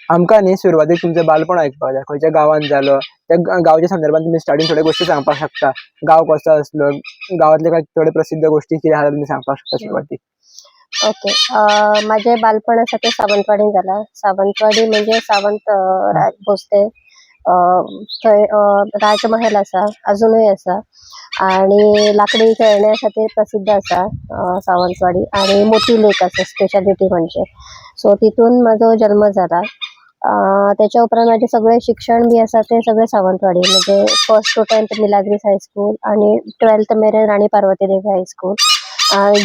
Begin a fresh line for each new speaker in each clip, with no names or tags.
आमकां न्ही सुरवातीक तुमचें बालपण आयकपाक जाय. खंयच्या गांवांत जालो त्या गांवच्या संदर्भात तुमी स्टार्टींग थोड्यो गोश्टी सांगपाक शकता. गांव कसो आसलो, गांवांतले काय थोडे प्रसिद्ध गोश्टी कितें आहा तुमी सांगपाक शकता सुरवातीक.
ओके, माझे बालपण आसा तें सावंतवाडीन जाला. सावंतवाडी म्हणजे सावंत भोसले, थंय राजमहेल आसा, अजुनूय आसा आणि लाकडी खेळण्या खातीर प्रसिद्ध आसा सावंतवाडी. आणि मोती लेक आसा स्पेशालिटी म्हणजे. सो तितून म्हाजो जल्म जाला. त्याच्या उपरांत म्हाजें सगळें शिक्षण बी आसा तें सगळें सावंतवाडी, म्हणजे first to 10th Milagres high school आणि 12th मेरेन राणी पार्वती देवी हायस्कूल,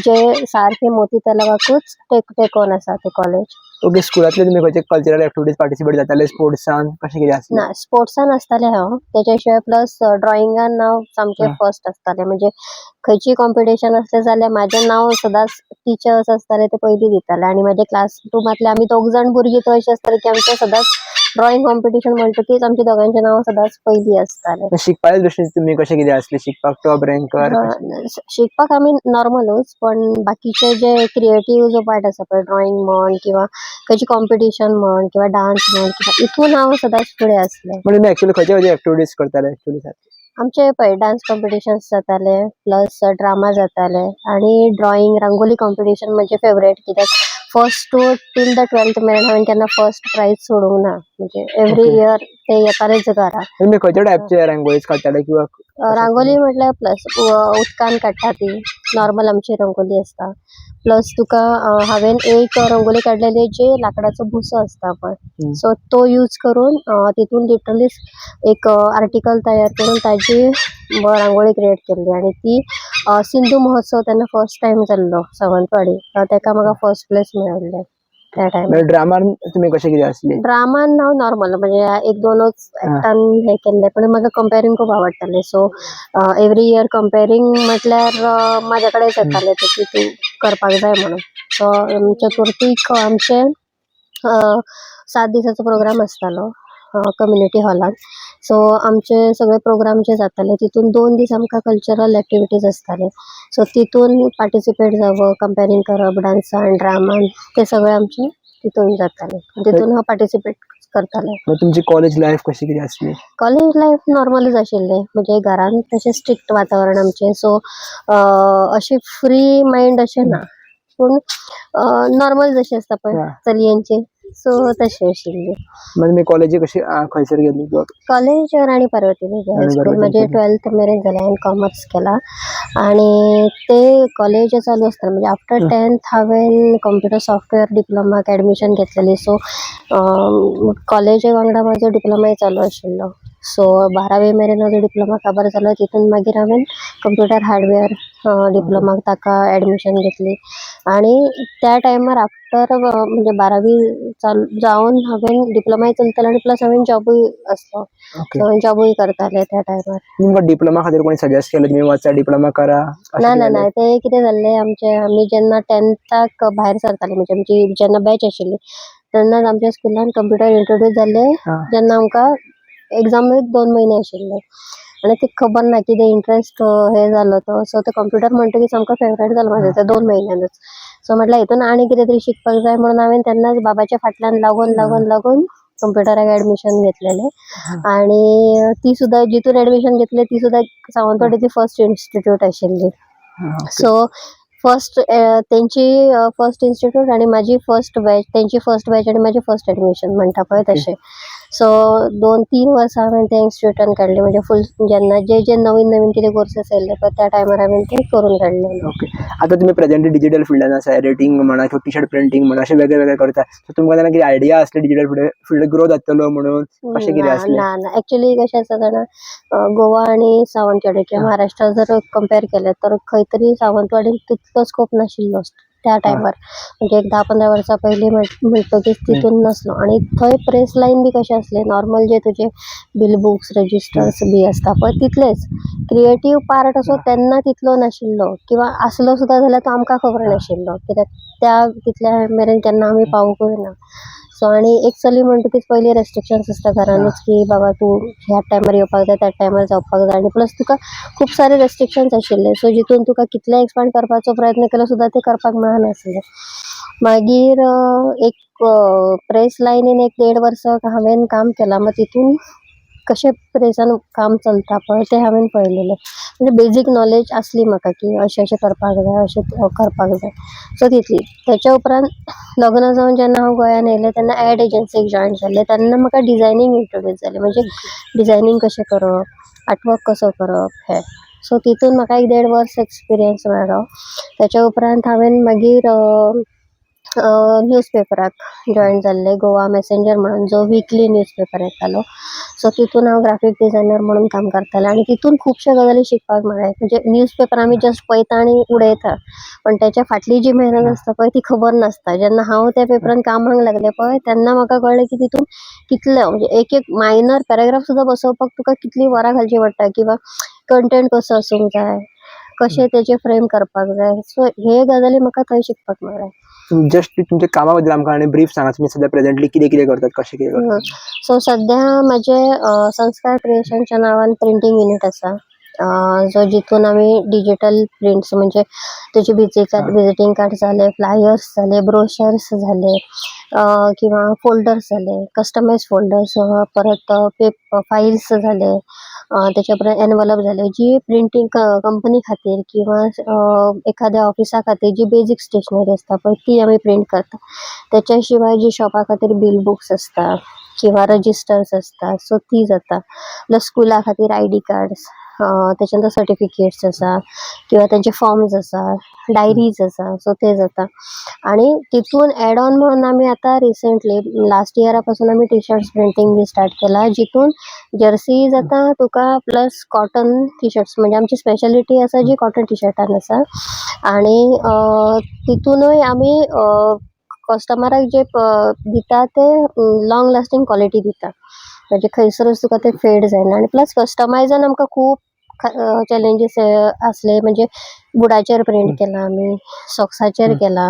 जे सारखे मोती तलावाकूच टेकोन आसा ते कॉलेज.
ओके, स्कुलांतले तुमी खंयचे कल्चरल एक्टिविटीज पार्टिसिपेट जाताले, स्पोर्ट्सान कशें कितें आसलें?
ना, स्पोर्ट्सान आसतालें हांव. तेच्या शिवाय प्लस ड्रॉइंगान हांव सामकें फर्स्ट आसतालें. म्हणजे खंयचीय कॉम्पिटिशन आसलें जाल्यार म्हाजें नांव सदांच टिचर्स आसताले ते पयलीं दिताले. आनी म्हाजे क्लास रुमांतले आमी दोग जाण भुरगीं तर अशीं आसतालीं की आमचें सदांच ड्रॉइंग कॉम्पिटिशन म्हणटकीच आमच्या दोगांचें नांव सदांच पयलीं आसतालें.
शिकपाच्या दृश्टीन तुमी कशें कितें आसलें? शिकपाक टॉप रँकर?
शिकपाक आमी नॉर्मलूच, पण बाकीचे जे क्रिएटीव जो पार्ट आसा पळय, ड्रॉइंग म्हण किंवा खंयची कॉम्पिटिशन म्हण किंवा डान्स म्हण किंवा इतून हांव सदांच फुडें आसलें.
म्हणजे तुमी एक्चुअली खंयचे खंयचे एक्टिविटीज करताले एक्चुअली?
आमचे पळय डान्स कॉम्पिटिशन्स जाताले, प्लस ड्रामा जाताले आणि ड्रॉइंग, रांगोली कॉम्पिटिशन म्हजें फेवरेट, कित्याक first to till the 12th मेरेन हांवें केन्ना फर्स्ट प्रायज सोडूंक ना. म्हणजे एवरी इयर ते येतालेच घरा.
तुमी खंयच्या टायपचे रांगोळीज काडटाले किंवा
रांगोली म्हटल्यार प्लस उदकान काडटा ती नॉर्मल आमची रंगोली आसता. प्लस तुका हांवें एक रंगोली काडलेली जी लाकडाचो भुसो आसता पळय, सो तो यूज करून तितून लिटरली एक आर्टिकल तयार करून ताजी रांगोळी क्रिएट केल्ली. आनी ती सिंधू महोत्सव तेन्ना फर्स्ट टायम जाल्लो सावंतवाडी, तेका म्हाका फर्स्ट प्लेस मेळिल्लें त्या टायमार.
ड्रामान तुमी कशें कितें आसलें?
ड्रामान हांव नॉर्मल, म्हणजे एक दोनूच एक्टान हें केल्लें, पण म्हाका कंपेरींग खूब आवडटालें. सो एवरी इयर कंपेरींग म्हटल्यार म्हाज्या कडेन येतालें तें की तूं करपाक जाय म्हणून. सो चतुर्थीक आमचे 7 दिसाचो प्रोग्राम आसतालो कम्युनिटी हॉलान. सो आमचे सगळे प्रोग्राम जे जाताले तितून 2 दीस आमकां कल्चरल एक्टिविटीज आसताले. सो तितून पार्टिसिपेट जावप, कंपेरींग करप डान्सान, ड्रामान, ते सगळे आमचे तितून जाताले. तितून हांव पार्टिसिपेट करतालें.
तुमची कॉलेज लायफ कशी कितें आसली?
कॉलेज लायफ नॉर्मलूच आशिल्लें. म्हणजे घरान तशें स्ट्रिक्ट वातावरण आमचें. सो अशें फ्री मायंड अशें ना, पूण नॉर्मल जशें आसता पळय चलयांचें, सो तशें आशिल्लें.
म्हणजे तुमी कॉलेजी कशी खंयसर गेली?
कॉलेज राणी पार्वती हायस्कूल म्हजें 12th मेरेन जालें. हांवें कॉमर्स केलां आनी ते कॉलेज चालू आसतना म्हणजे आफ्टर 10th हांवें कंप्युटर सॉफ्टवेअर डिप्लोमाक एडमिशन घेतलेली. सो कॉलेजी वांगडा म्हाजो डिप्लोमाय चालू आशिल्लो. सो 12वी मेरेन म्हाजो डिप्लोमा काबार जालो. तितून मागीर हांवें कंप्युटर हार्डवेअर डिप्लोमाक ताका एडमिशन घेतली. आनी त्या टायमार आफ्टर म्हणजे 12वी चालू जावन हांवें डिप्लोमाय चलतालो आनी प्लस हांवें जॉबूय आसलो. सो हांवें जॉबूय करतालें त्या टायमार.
तुमकां डिप्लोमा खातीर कोणी सजेस्ट केलें तुमी वचा डिप्लोमा करा?
ना ना ना, तें कितें जाल्लें आमचें, आमी जेन्ना 10थाक भायर सरताले, म्हणजे आमची जेन्ना बॅच आशिल्ली तेन्नाच आमच्या स्कुलान कंप्युटर इंट्रोड्यूस जाल्ले. जेन्ना आमकां एग्जामीक 2 म्हयने आशिल्ले आनी ती खबर ना कितें इंट्रस्ट हे जालो तो. सो तो कंप्युटर म्हणटकीर सामको फेवरेट जालो म्हाजो त्या 2 म्हयन्यानूच. सो म्हटल्यार हितून आनी कितें तरी शिकपाक जाय म्हणून हांवें तेन्नाच बाबाच्या फाटल्यान लागून लागून लागून कंप्युटराक एडमिशन घेतलेलें. आनी ती सुद्दां जितून एडमिशन घेतलें ती सुद्दां सावंतवाडीची फर्स्ट इन्स्टिट्यूट आशिल्ली. सो फर्स्ट तेंची फर्स्ट इन्स्टिट्यूट आनी म्हाजी फर्स्ट बॅच, तेंची फर्स्ट बॅच आनी म्हाजी फर्स्ट एडमिशन म्हणटा पळय तशें. सो 2-3 वर्सां हांवें त्या इन्स्टिट्यूटान काडली. म्हणजे फूल जेन्ना जे जे नवीन नवीन कितें कोर्सीस येयल्ले पळय त्या टायमार हांवें ते करून काडलेले.
ओके, आतां तुमी प्रेजेंटली डिजीटल फिल्डान आसा, एडिटींग म्हणा किंवा टी शर्ट प्रिंटींग म्हणा अशें वेगळे वेगळे करता. सो तुमकां तेन्ना कितें आयडिया आसली डिजीटल फिल्ड ग्रो जातलो म्हणून कशें कितें आसलें?
ना ना, एक्चुअली कशें आसा जाणा, गोवा आनी सावंतवाडी किंवा महाराष्ट्रा जर कंपेर केलें तर खंय तरी सावंतवाडीन तितलो स्कोप नाशिल्लो त्या टायमार. म्हणजे एक 10-15 वर्सां पयलीं म्हणटकीच तितून नासलो. आनी थंय प्रेस लायन बी कशें आसलें, नॉर्मल जे तुजे बिल बुक्स रजिस्टर्स बी आसता पळय तितलेच. क्रिएटीव पार्ट असो तेन्ना तितलो नाशिल्लो, किंवा आसलो सुद्दां जाल्यार तो आमकां खबर नाशिल्लो, कित्याक त्या तितल्या मेरेन केन्ना आमी पावूंकूय ना. सो आनी एक चली म्हणटकीच पयली रेस्ट्रिक्शन्स आसता घरानूच की बाबा तूं ह्या टायमार येवपाक जाय, त्या टायमार जावपाक जाय, आनी प्लस तुका खूब सारे रेस्ट्रिक्शन्स आशिल्ले. सो जितून तुका कितलें एक्सपांड करपाचो प्रयत्न केलो सुद्दां तें करपाक मेळनासलें. मागीर एक प्रेस लायनीन 1-1.5 वर्स हांवें काम केलां. मागीर तितून कशें प्रेसान काम चलता पळय तें हांवें पळयलेलें. म्हणजे बेजीक नॉलेज आसली म्हाका की अशें अशें करपाक जाय, अशें करपाक जाय. सो तितली. तेच्या उपरांत लग्न जावन जेन्ना हांव गोंयान येयलें तेन्ना एड एजन्सीक जॉयन जालें. तेन्ना म्हाका डिजायनींग इंट्रोड्यूस जालें. म्हणजे डिजायनींग कशें करप, आर्टवर्क कसो करप हें. सो तितून म्हाका 1-1.5 वर्स एक्सपिरियन्स मेळ्ळो. तेच्या उपरांत हांवें मागीर न्यूज पेपराक जॉयन जाल्लें, गोवा मॅसेंजर म्हणून जो विकली न्यूज पेपर येतालो. सो तितून हांव ग्राफीक डिजायनर म्हणून काम करतालें आनी तितून खुबशे गजाली शिकपाक मेळ्ळें. म्हणजे न्यूज पेपर आमी जस्ट पळयता आनी उडयता, पण तेच्या फाटली जी मेहनत आसता पळय ती खबर नासता. जेन्ना हांव त्या पेपरान कामाक लागलें पळय तेन्ना म्हाका कळ्ळें की तितून कितलें, म्हणजे एक एक मायनर पॅराग्राफ सुद्दां बसोवपाक तुका कितली वरां घालची पडटा, किंवां कंटेंट कसो आसूंक जाय, कशें तेजें फ्रेम करपाक जाय. सो हे गजाली म्हाका थंय शिकपाक मेळ्ळें.
जस्ट तुमच्या कामा बद्दल आमकां आनी ब्रीफ सांगा. तुमी सध्या प्रेझेंटली कितें कितें करतात, कशें कितें करतात?
सो सध्या म्हजें संस्कार क्रिएशनच्या नांवान प्रिंटींग युनीट आसा, जो जितून आमी डिजिटल प्रिंट्स, म्हणजे तुजे विजिटींग कार्ड जाले, फ्लायर्स जाले, ब्रोशर्स जाले किंवा फोल्डर्स जाले, कस्टमायज फोल्डर्स, परत फायल्स जाले, तेच्या उपरांत एनवलप जाले, जी प्रिंटींग कंपनी खातीर किंवा एखाद्या ऑफिसा खातीर जी बेजीक स्टेशनरी आसता पळय ती आमी प्रिंट करता. तेच्या शिवाय जी शॉपा खातीर बील बुक्स आसता किंवा रजिस्टर्स आसता, सो ती जाता. प्लस स्कुला खातीर आयडी कार्ड्स, तेच्या नंतर सर्टिफिकेट्स आसा किंवा तेंचे फॉर्म्स आसा, डायरीज आसा, सो ते जाता. आनी तितून एड ऑन म्हणून आमी आतां रिसंटली लास्ट इयरा पासून आमी टी शर्ट्स प्रिंटींग बी स्टार्ट केला, जितून जर्सी जाता तुका, प्लस कॉटन टी शर्ट्स. म्हणजे आमची स्पेशलिटी आसा जी कॉटन टी शर्टान आसा. आनी तितूनय आमी कस्टमराक जे दिता ते लॉंग लास्टींग क्वॉलिटी दिता, म्हणजे खंयसरूच तुका ते फेड जायना. आनी प्लस कस्टमायजान आमकां खूब चॅलेंजीस आसले. म्हणजे बुटाचेर प्रिंट केला आमी, सॉक्साचेर केला,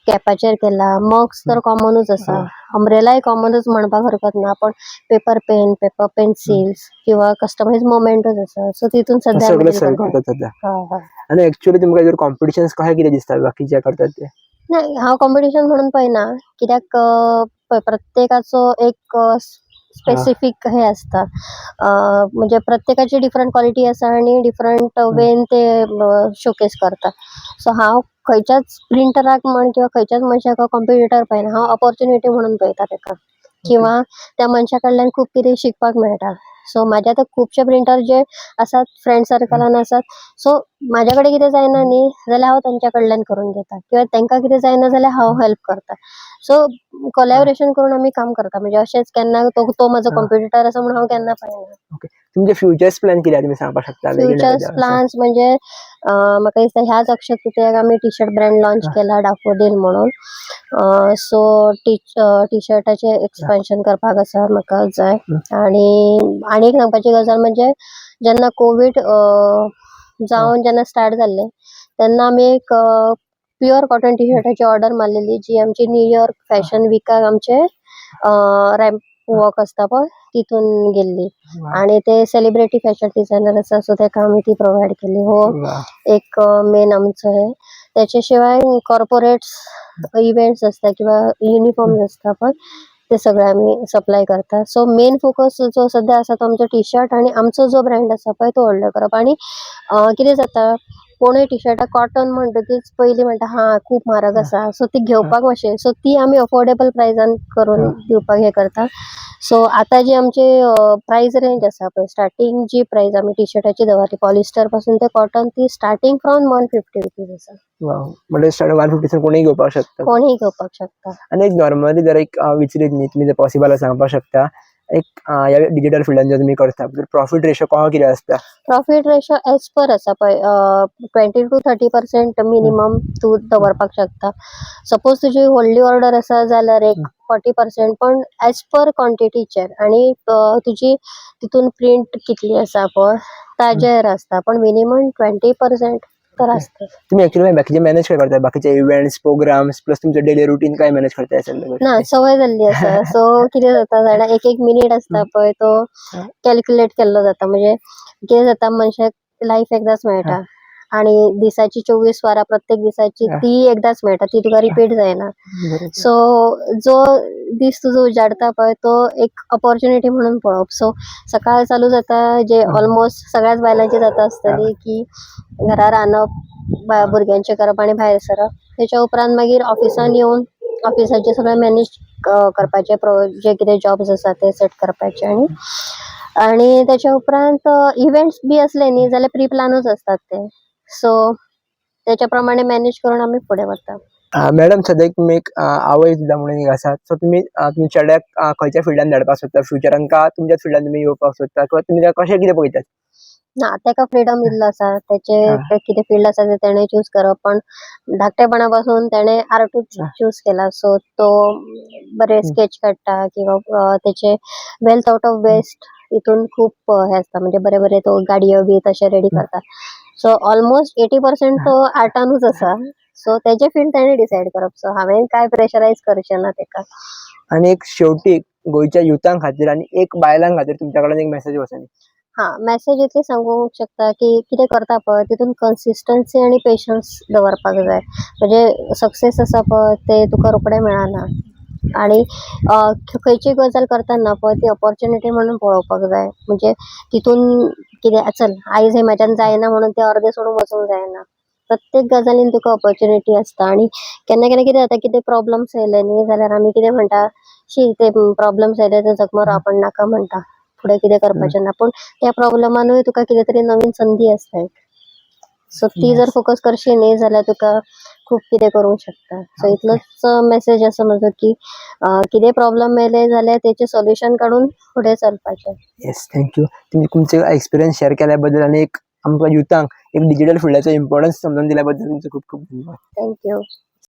कॅपाचेर केला, मग्स तर कॉमनूच आसा, अम्ब्रेलाय कॉमनूच म्हणपाक हरकत ना, पण पेपर पेन, पेपर पेन्सिल्स किंवा कस्टमायज मोमेंटोज आसा. सो तितून सध्या आमी
सगळें
deal
सगळें
करता.
करतात सध्या?
हय हय.
आनी एक्चुअली तुमकां हेजेर कॉम्पिटिशन्स कशें कितें दिसता, बाकीचे करतात ते?
ना, हांव कॉम्पिटिशन म्हणून पळयना, कित्याक पळय प्रत्येकाचो एक स्पेसिफीक हे आसता, म्हणजे प्रत्येकाची डिफरंट क्वॉलिटी आसा आनी डिफरंट वेन ते शोकेस करता. सो हांव खंयच्याच प्रिंटराक म्हण किंवा खंयच्याच मनशाक कॉम्पिटिटर पळयना. हांव ऑपॉर्चुनिटी म्हणून पळयता तेका, किंवा त्या मनशा कडल्यान खूब कितें शिकपाक मेळटा. सो म्हाजे आतां खुबशे प्रिंटर जे आसात फ्रेंड सर्कलान आसात, सो म्हाज्या कडेन कितें जायना न्ही जाल्यार हांव तेंच्या कडल्यान करून घेता, किंवा तेंकां कितें जायना जाल्यार हांव हेल्प करता. सो कोलॅबरेशन करून आमी काम करता. म्हणजे अशेंच केन्ना तो तो म्हजो कॉम्पिटिटर आसा म्हणून हांव केन्ना पळयना.
तुमचे फ्युचर्स प्लॅन कितें आहा, तुमी सांगपाक शकता बेगीन?
फ्युचर्स प्लान्स म्हणजे म्हाका दिसता ह्याच अक्षय तृतीयाक आमी टी शर्ट ब्रँड लॉन्च केला डाफोडील म्हणून. सो टी टी शर्टाचें एक्सपान्शन करपाक आसा म्हाका जाय. आनी आनी एक सांगपाची गजाल म्हणजे जेन्ना कोवीड जावन जेन्ना स्टार्ट जाल्लें तेन्ना आमी एक प्युअर कॉटन टी शर्टाची ऑर्डर मारलेली, जी आमची न्यूयॉर्क फॅशन विकाक आमचे रॅम्प वॉक आसता पळय तितून गेल्ली. आनी ते सेलिब्रिटी फॅशन डिझायनर आसा, सो तेका आमी ती प्रोवायड केली. हो एक मेन आमचो हे. त्याच्या शिवाय कॉर्पोरेट्स इव्हेंट्स आसता किंवा युनिफॉर्म्स आसता पळय ते सगळे आमी सप्लाय करता. सो मेन फोकस जो सद्या आसा तो आमचो टी शर्ट आनी आमचो जो ब्रँड आसा पळय तो व्हडलो करप. आनी कितें जाता, कोणूय टी शर्टाक कॉटन म्हणटकीच पयलीं म्हणटा, हा खूब म्हारग आसा, सो ती घेवपाक मातशें, सो ती आमी अफोर्डेबल प्रायजान करून दिवपाक हें करता. सो आतां जी आमची प्रायस रेंज आसा पळय, स्टार्टींग जी प्रायस आमी टी शर्टाची दवरली पॉलिस्टर पासून ते कॉटन, ती स्टार्टींग फ्रॉम 150 रुपीज आसा.
म्हणजे स्टार्ट 150 कोणीय घेवपाक शकता?
कोणीय घेवपाक शकता.
आनी एक नॉर्मली जर एक विचारीत न्ही, तुमी जर पॉसिबल आसा सांगपाक शकता, एक ह्या डिजिटल फिल्डान जर तुमी करता तर प्रॉफीट रेशो कसो कितें आसता?
प्रॉफीट रेशो एज पर आसा पळय, 20 to 30% minimum तूं दवरपाक शकता. सपोज तुजी व्हडली ऑर्डर आसा जाल्यार एक 40%, पण एज पर क्वॉन्टिटीचेर आनी तुजी तितून प्रिंट कितली आसा पळय ताजेर आसता, पण मिनिमम 20%. त्रास ते.
तुम्ही ऍक्च्युली बाकीचे मॅनेज काय करताय, बाकीचे इव्हेंट्स, प्रोग्राम्स, प्लस तुमचं डेली रुटीन काय मॅनेज करताय सगळं?
ना, सवय जाल्ली आसा. सो कितें जाता जाणा, एक एक मिनीट आसता पळय तो कॅल्क्युलेट केल्लो जाता. म्हणजे कितें जाता, मनशाक लायफ एकदांच मेळटा आणि दिसाची 24 वरां प्रत्येक दिसाची ती एकदाच मेळटा, ती तुका रिपीट जायना. सो जो दीस तुजो उजाडता पळय तो एक ऑपॉर्च्युनिटी म्हणून पळोवप. सो सकाळ चालू जाता जे ऑलमोस्ट सगळ्याच बायलांची जाता आसतली की घरा रांदप, भुरग्यांचें करप आनी भायर सरप. तेच्या उपरांत मागीर ऑफिसान येवन ऑफिसाचें सगळें मॅनेज करपाचें, जे कितें जॉब्स आसा ते सेट करपाचे. आनी आनी तेच्या उपरांत इव्हेंट्स बी आसले न्ही जाल्यार प्री प्लानूच आसतात ते, सो तेच्या प्रमाणे मॅनेज करून आमी फुडें वता.
मॅडम, सद्याक तुमी एक आवय सुद्दां म्हणून एक आसात. सो तुमी तुमच्या चेड्याक खंयच्या फिल्डान धाडपाक सोदता फ्युचरान, का तुमच्याच फिल्डान तुमी येवपाक सोदता, किंवा तुमी ताका कशें कितें पळयतात?
ना, ताका फ्रिडम दिल्लो आसा. तेचे कितें फिल्ड आसा ते तेणे चूज करप. पण धाकटेपणा पासून तेणे आर्टूच चूज केला. सो तो बरे स्केच काडटा किंवा तेचे वेल्थ आउट ऑफ वेस्ट हितून खूब हे आसता. म्हणजे बरे बरे तो गाडयो बी तशे रेडी करता. सो ऑलमोस्ट 80% तो आर्टानूच आसा. सो तेजे फिल्ड तेणे डिसायड करप. सो हांवें काय प्रेशरायज करचें ना तेका.
आणि एक शेवटी गोंयच्या युथां खातीर आनी एक बायलां खातीर तुमच्या कडल्यान एक मेसेज वचोनी.
हा, मॅसेज इतलें सांगूंक शकता की कितें करता पळय तितून कन्सिस्टन्सी आनी पेशन्स दवरपाक जाय. म्हणजे सक्सेस आसा पळय ते तुका रोखडें मेळना आनी खंयची गजाल करतना पळय ती ऑपॉर्च्युनिटी म्हणून पळोवपाक जाय. म्हणजे तितून कितें चल आयज हें म्हाज्यान जायना म्हणून तें अर्दें सोडून वचूंक जायना. प्रत्येक गजालीन तुका ऑपॉर्च्युनिटी आसता. आनी केन्ना केन्ना कितें जाता, कितें प्रॉब्लम्स येयले न्ही जाल्यार आमी कितें म्हणटा, शी ते प्रॉब्लम्स येयले ते जगमरो आपण नाका म्हणटा, फुडें कितें करपाचें ना. पूण त्या प्रॉब्लमानूय तुका कितें तरी नवीन संदी आसता एक. सो ती जर फोकस करशी न्ही जाल्यार तुका खूब कितें करूंक शकता. सो इतलोच मेसेज आसा म्हजो की कितें प्रॉब्लम येयले जाल्यार तेचें सोल्युशन काडून फुडें चलपाचें.
येस, thank you. तुमी तुमचे एक्सपिरियन्स शेअर केल्या बद्दल आनी एक आमकां युथांक एक डिजिटल फिल्डाचो इम्पॉर्टन्स समजून दिल्या बद्दल तुमचो खूब खूब धन्यवाद.
Thank you.